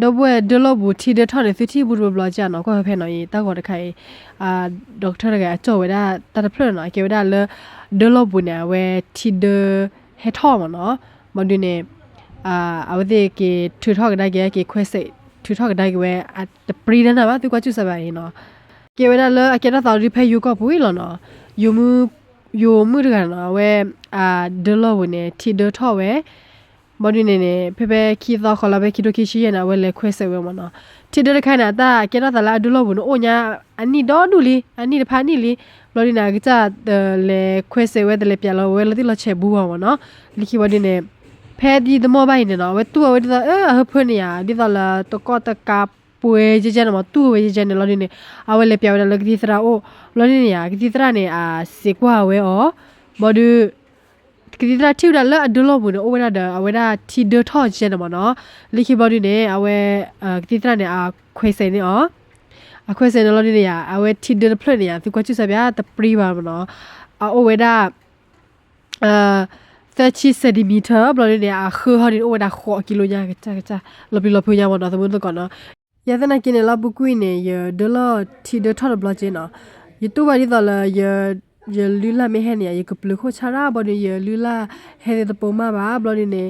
ဒီပုၢ်ဝဲၢ် ဒၢလီၢ်ပူၤထံဒၢထီၣ်န့ၣ် သုထံၣ်ဘူးတဘျီဘျီကနီၤ, ကွၢ်ဖဲဖဲနီၤအံၤ တၢ်ဂီၤတခါအံၤ ဒီကထၢၣ်တဂၤအကၠီၣ်ဝဲဒၣ်တၢ်တဖျၢၣ်နီၤ, အကဲဝဲဒၣ်လၢ ဒၢလီၢ်ပူၤန့ၣ် အဝဲထံဒၢဟဲထီၣ်မ့ၢ်နီၤ, ဘၣ်ဒုးန့ၣ် အဝဲသ့ၣ်က့ၤထုးထီၣ်ကဒါက့ၤ က့ၤခွဲးစဲး ထုးထီၣ်ကဒါက့ၤဝဲ တပျံၤတၢ်နၢ်ဘၣ် သုကွၢ်စူၣ်စးဘၣ်အံၤနီၤ, ကဲဝဲဒၣ်လၢအကဲထီၣ်သးဒုးဖဲယိၤကီၢ်ပူၤအံၤလီၤနီၤ, ယိၤမုၣ်တဂၤနီၤ အဝဲ ဒၢလီၢ်ပူၤန့ၣ် ထံဒၢထီၣ်ဝဲ ဘၣ်ဒုးန့ၣ်န့ၣ် ဖဲဖဲခံသီဃီလီၤ ဖဲခံထိခံဆံယဲၢ်န့ၣ် အဝဲလဲၤခွဲးစဲးဝဲမ့ၢ်နီၤ, ထံဒၢတခါန့ၣ် အတၢ်ကဲထီၣ်သးလၢအဒၢလီၢ်ပူၤန့ၣ် အိၣ်ညါအနံၣ်ဒီဒူၣ်လံ အနံၣ်တဖၣ်နံၣ်လံ, ဘၣ်ဒုးန့ၣ် အကစၢ်တလဲၤခွဲးစဲးဝဲ တလဲၤပျးလီၤဝဲလၢသ့ၣ်လီၤဆဲးဘူးဘၣ်မ့ၢ်နီၤ, လၢခံဘၣ်ဒုးန့ၣ် ဖဲဒ်တမီၢ်ဘၣ်အံၤန့ၣ်နီၤ အဝဲတူၢ်အဝဲဒ်သိး အဟၢဖၢန့ၣ်ယါ ဒ်သိးလၢတကီၢ်တကးပှဲၤကဲကဲန့ၣ်မ့ၢ် တူၢ်ဝဲကဲကဲန့ၣ်လီၤဒုးန့ၣ် အဝဲလဲၤပျးဝဲဒၣ်လၢကသံၣ်သရၣ်အိၣ်, ဘၣ်ဒုးန့ၣ်ယါ ကသံၣ်သရၣ်န့ၣ် အစံးကွၢ်ဝဲအီၤ, ဘၣ်ဒုး ကသံၣ်သရၣ်ထံၣ်ဝဲဒၣ်လၢအဒၢလီၢ်ပူၤန့ၣ် အိၣ်ဝဲဒၣ်ဒီး အဝဲဒၣ်ထံဒၢထီၣ်ကဲန့ၣ်မ့ၢ်နီၤ, လၢခံဘၣ်ဒုးန့ၣ် အဝဲ ကသံၣ်သရၣ်န့ၣ် အခွဲးစဲးန့ၢ်အီၤ, အခွဲးစဲးန့ၢ်လီၤဒုးန့ၣ်ယါ အဝဲထံဒၢတဖျၢၣ်န့ၣ်ယါ သုကွၢ်စူၣ်စးဘၣ် တပျံၤဘၣ်မ့ၢ်နီၤ, အအိၣ်ဝဲဒၣ် သၢဆံ centimeter ဘျီဒုးန့ၣ် အဃၢဟီဒုးန့ၣ် အိၣ်ဝဲဒၣ်ဃိးကံလိညါ ကစၢ်ကစၢ် လီၤပျံၤလီၤဖုးညါမ့ၢ်နီၤ သမုသကိးနီၤ, ယသနာ်က့န့ၣ် လၢပူၤကွံာ်န့ၣ် ယဒၢလီၢ်ထံဒၢထီၣ်တဘျီက့နီၤ, ယတူၢ်ဘၣ်ဒ်သိးလၢ ယလုၢ်လၢ်မ့ၢ်ဟဲန့ၣ် ယကပျုၤခိၣ်ဆၣ်ရၣ် ဘၣ်ဒုး ယလုၢ်လၢ်ဟဲသ့တပိာ်မၢ်ဘၣ် ဘျီဒုးန့ၣ်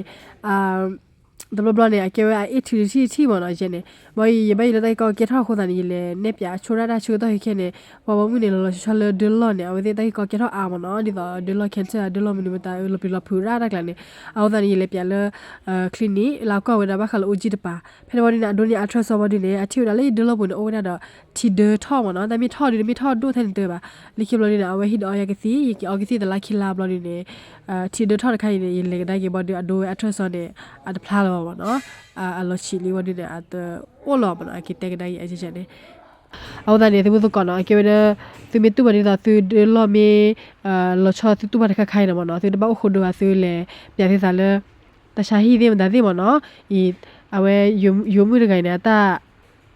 တဘျီဘျီန့ၣ် အကဲဝဲအအ့ၣ်ထုးတထံၣ်တထံၣ်မ့ၢ်နီၤ ကဲန့ၣ်, ဘၣ်အံၤ ယဘၣ်ယိၣ်လၢတၢ်ဂ့ၢ်ကီကဲထီၣ်အဃိသတးန့ၣ် ယလဲၤနဲၣ်ပၠးဆိရၣ်တၢ်ဆၢကတီၢ်ခဲခဲန့ၣ် ပှၤဘီမုၢ်န့ၣ် လီၤလီၤဆီဆီလၢဒၢလီၢ်န့ၣ် အဝဲသ့ၣ်တၢ်ဂ့ၢ်ကီကဲထီၣ်အါမ့ၢ်နီၤ ဒ်သိးဒၢလီၢ် cancer ဒၢလီၢ်မနုၤမတၤ လီၤပျံၤလီၤဖုးရၣ်တၢ်ကျါန့ၣ်, အဃိသတးန့ၣ် ယလဲၤပၠးလၢ clinic လၢအကွၢ်ဝဲဒၣ်ဘၣ်ဃးလၢအိၣ်ကံၣ်တပၤ, ဖဲန့ၣ်ဘၣ်ဒုးန့ၣ် အဒိန့ၢ်အထၢၣ်စီဘၣ်ဒုးန့ၣ် အထံၣ်ဝဲဒၣ်လၢယဒၢလီၢ်ပူၤန့ၣ် အိၣ်ဝဲဒၣ်ဒီး ထံဒၢထီၣ်မ့ၢ်နီၤ တၢ်မ့ၢ်ထီၣ်ဒုး တမ့ၢ်ထီၣ်ဒိၣ်ထဲန့ၣ်တၢ်ဘၣ်, လၢခံဘျီဒုးန့ၣ် အဝဲဟ့ၣ်ဒီးအီယၤကသံၣ် ယက့ၤအီကသံၣ်တလါခံလါဘျီဒုးန့ၣ် ထံဒၢထီၣ်တခါအံၤန့ၣ် ယလဲၤကဒါက့ၤဘၣ်ဒုး အဒိဝဲအထၢၣ်စီန့ၣ် အတဖျါလၢၤဘၣ်မ့ၢ်နီၤ, အလီၤဆံးလံဘၣ်ဒုးန့ၣ် အတအိၣ်လၢၤဘၣ်မ့ၢ်နီၤ အက့ၤတဲကဒါက့ၤအကဲန့ၣ်, အဃိသတးန့ၣ် သုမုသကိးနီၤ အကဲဝဲဒၣ် သုမ့ၢ်တူၢ်ဘၣ်ဒ်သိးသုဒၢလီၢ်မ့ၢ် လီၤဆီသုတူၢ်ဘၣ်တခါခါအံၤန့ၣ်မ့ၢ်နီၤ သုတဘၣ်အိၣ်ဃိဒိဘၣ် သုလဲၤပၠးသုသးလၢ တၢ်ဆါဟံၣ်သ့ၣ်မတၤသ့ၣ်မ့ၢ်နီၤ, အံၤ အဝဲ ယိၤမုၣ်တဂၤအံၤန့ၣ် အတၢ်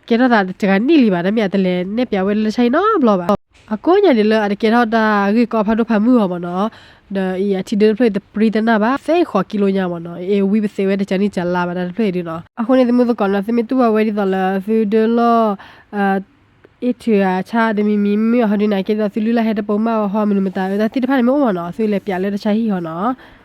ကဲထီၣ်သးတဂၤနံၣ်လံဘၣ် တမ့ၢ်အတလဲၤနဲၣ်ပၠးဝဲလၢတၢ်ဆါဟံၣ်နီတဘျီဘၣ်, အကိးညါဒ်လၢအတကဲထီၣ်တၢ်ဂ့ၢ်ကီဖးဒိၣ်ဖးမုၢ်အီၤမ့ၢ်နီၤ, ဒီးအံၤအထံဒၢတဖျၢၣ်အံၤတပျံၤတၢ်နၢ်ဘၣ် သဲဃိးကံလိညါမ့ၢ်နီၤ အဝံပသ့ဝဲတကနံၣ်ကလါဘၣ်တၢ်တဖျၢၣ်အံၤဒုးနီၤ, အဃိန့ၣ် သုမုသကိးနီၤ သုမ့ၢ်တူၢ်ဘၣ်ဝဲဒ်သိးလၢသုဒၢလီၢ် အ့ၣ်ထုးအဆၣ်တမံၤမံၤမ့ၢ်အီၤဟီဒုးန့ၣ် ကဲဒ်သိးသုလုၢ်လၢ်ဟဲတပိာ်မၢ်အီၤဟီမနုၤမတၤ တၢ်သ့ၣ်တဖၣ်န့ၣ်မ့ၢ်အိၣ်မ့ၢ်နီၤ သုလဲၤပၠးလၢတၢ်ဆါဟံၣ်ဟီနီၤ